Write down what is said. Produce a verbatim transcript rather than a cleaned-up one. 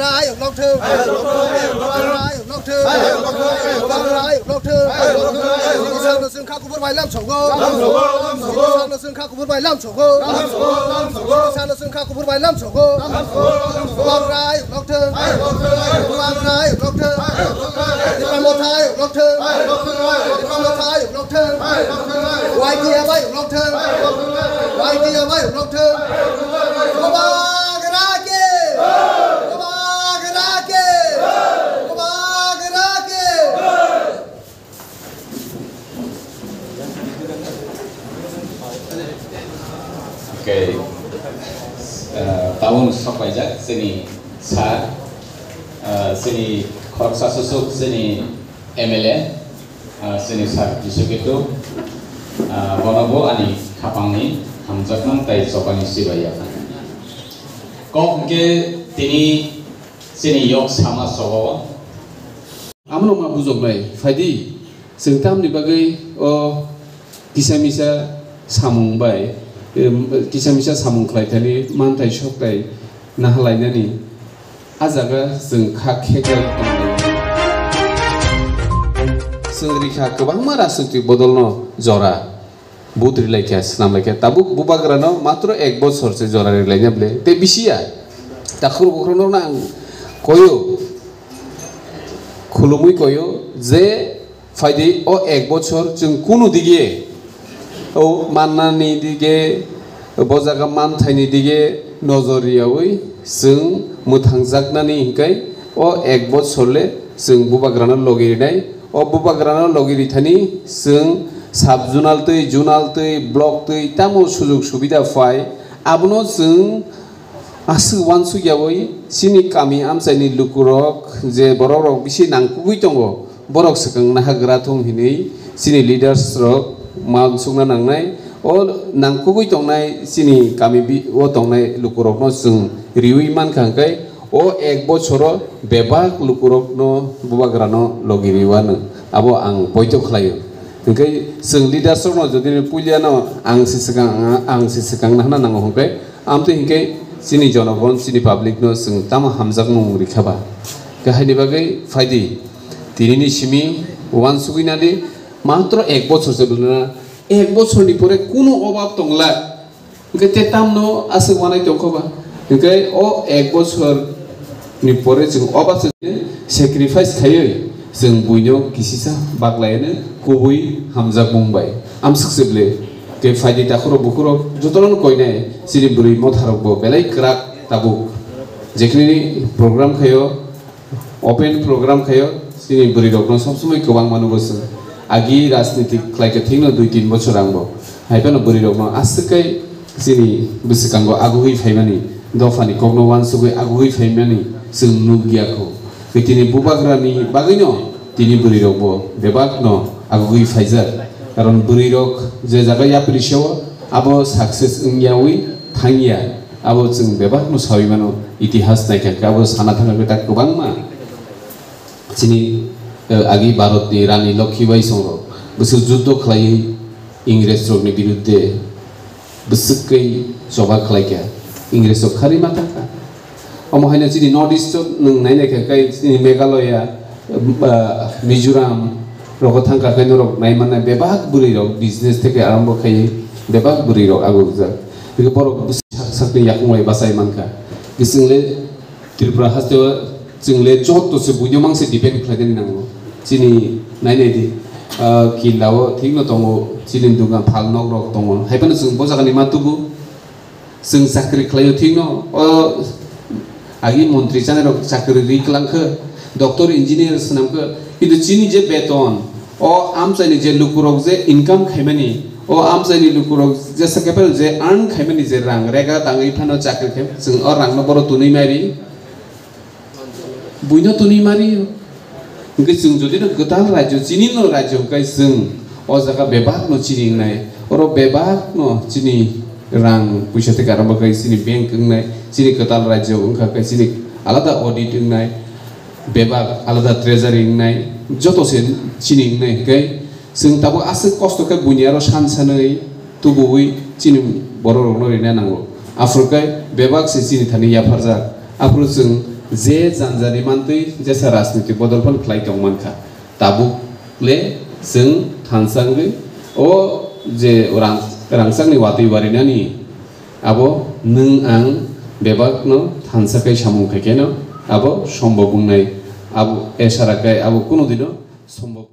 Ayok lokthung. Ayok lokthung. Ayok lokthung. Ayok lokthung. Chini sakno chwng kha kubur bai lam songo. Chini sakno chwng kha kubur bai lam songo. Chini sakno chwng kha kubur bai lam songo. Bubagra ayok lokthung. Bubagra ayok lokthung. Tipra Motha ayok lokthung. Tipra Motha ayok lokthung. Y T F ayok lokthung. Y T F ayok lokthung. Bubagra ki! Bubagra ki! Bubagra ki! Okay. Uh, tabuk sok paijak chini sir, uh, chini khoroksa susuk chini M L A, uh, chini sir Biswaketu, uh, bono bo ani khapangni hamjakmung tei chobani sibai ya. Kok hwnkhe tini chini yok sama choba o. Amno ma bujoknai, phaidi, chwng tamni bagwi o kisa misa samung bai, em, kisa misa samung khlai thani manthai sokthai nahalainani a jaga chwng kha kheklai tongnai. Chwng rikha kwbangma rajnitik bodolno jora. Vote rilaikha, swnamlaikha. Tabuk bubagrano matro ek bochor se jora rilaina bwle. Tei bisi ya. Takhuk bukhuk norokno ang koyo, khulumui koyo je phaidi o ek bochor chwng kunu dige o mannani dige, bo jaga manthaini dige nojor riyaui chwng mwthangjaknani hinkai o ek bochor le chwng bubagrano logi rinai. O bubagrano logi rithani chwng sub zonal twi, zonal twi, block twi tamo sujug subida phai, abono chwng aswk uansuk yaui chini kami amchaini lukurok je borokrok bisi nangkukgwi tongo, borok swkang nahargra thung hinwi chini leaders rok ma uansukna nangnai. O nangkukgwi tongnai chini kami bi-, o tongnai lukurokno chwng riui mankha hwnkhe, o ek bochoro bebak lukurokno bubagrano logi riwano abo ang poito khlaio. Hwnkhe chwng leaders rokno jodi puilano ang se swkang, ang se swkang hwnna nango hwnkhe, amtwi hwnkhe chini jonogon, chini public no chwng tamo hamjakmung rikha ba. Khe haini bagwi phaidi, tinini simi uansugwi nadi, matro ek bochor se bwlwna, ek bochorni pore kunu obab tongla. Hwnkhe te tamno aswk uanai tongkha ba? Hwnkhe o ek bochor ni pore chwng o bachai sacrifice khaiwi chwng buino kisisa baklaiano kubui hamjakmung bai. Amswk se bwle. Khe phaidi takhurok bukhurok jotono koinai chini bwrwi motharokbo belai kwrak tabuk. Jekhini program khaio, open program khaio, chini bwrwi rokno sob somoi kwbangma nugo chwng. Agi rajniti khlaikha thikno dui tin bochor angbo. Haiphano bwrwi rokno aswk kai chini bwswkango agugwi phaimani, dophani kokno uansugwi agugwi phaimani chwng nukya kho. Tini bubagrani bagwino tini bwrwi rokbo bebakno agugwi phaijak. Karon bwrwi rok je jaga yapri seo abo success wngyawi thangya. Abo chwng bebakno saui mano, itihas naikha khe abo sana thangkha khe tak kwbangma. Chini, eh, agi Bharatni Rani Lokhi Bai songrok bwswk juddo khlaiwi Ingresrokni biruddhe bwswk khe choba khlaikha, Ingresrok kharwi ma thangkha. Omo haino chini North East-o nwng nai naikha khe chini Meghalaya, ah, Mizoram rogo thangkha khe norok nai mannai bebak bwrwi rok business theke arambo khaiwi bebak bwrwi rok agurjak. Hwnkhe borok bwswk sak sakni yakung bai bachai mankha. Bising le Tripura hasteo chwng le joto se buino mang se depend khlai nani nango. Chini nai nai di, ah, killa o thik no tongo, chini dugan phal nok rok tongo. Hai phano chwng bo jaga ni ma tubu. Chwng chakri khlaio thikno, o agi montri chanai rok chakri ri kwlang khe, doctor, engineer swnam khe, kintu chini je beton, o amchaini je lukurok je income khaimani, o amchaini lukurok jesa khe phano je earn khaimani je rang rega tangwi phano chakri khe, chwng o rangno boro twnwi mari. Buino twnwi mari. Hwnkhe chwng jodi no kwtal rajyo, chini no rajyo hwnkhe chwng o jaga bebak no chini wngnai. Oro bebak no chini rang puisa theke arombo khe chini bank wngnai, chini kwtal rajyo wngkha khe chini alada audit wngnai, bebak alada treasury wngnai, joto se chini wngnai hwnkhe chwng tabuk aswk kosto khe buini aro san sanwi tubuwi chini borok rokno rina nango. Aphuru khe bebak se chini thani yapharjak. Aphuru chwng Je janjani mantwi jesa rajniti bodol phan khlai tong mankha. Tabuk le chwng thansa wngwi o je rang-, rangchakni watwi barinani abo nwng ang bebakno thansa kai samung khaikhe no abo sombob wngnai. Abo esara kai abo kunu dino sombob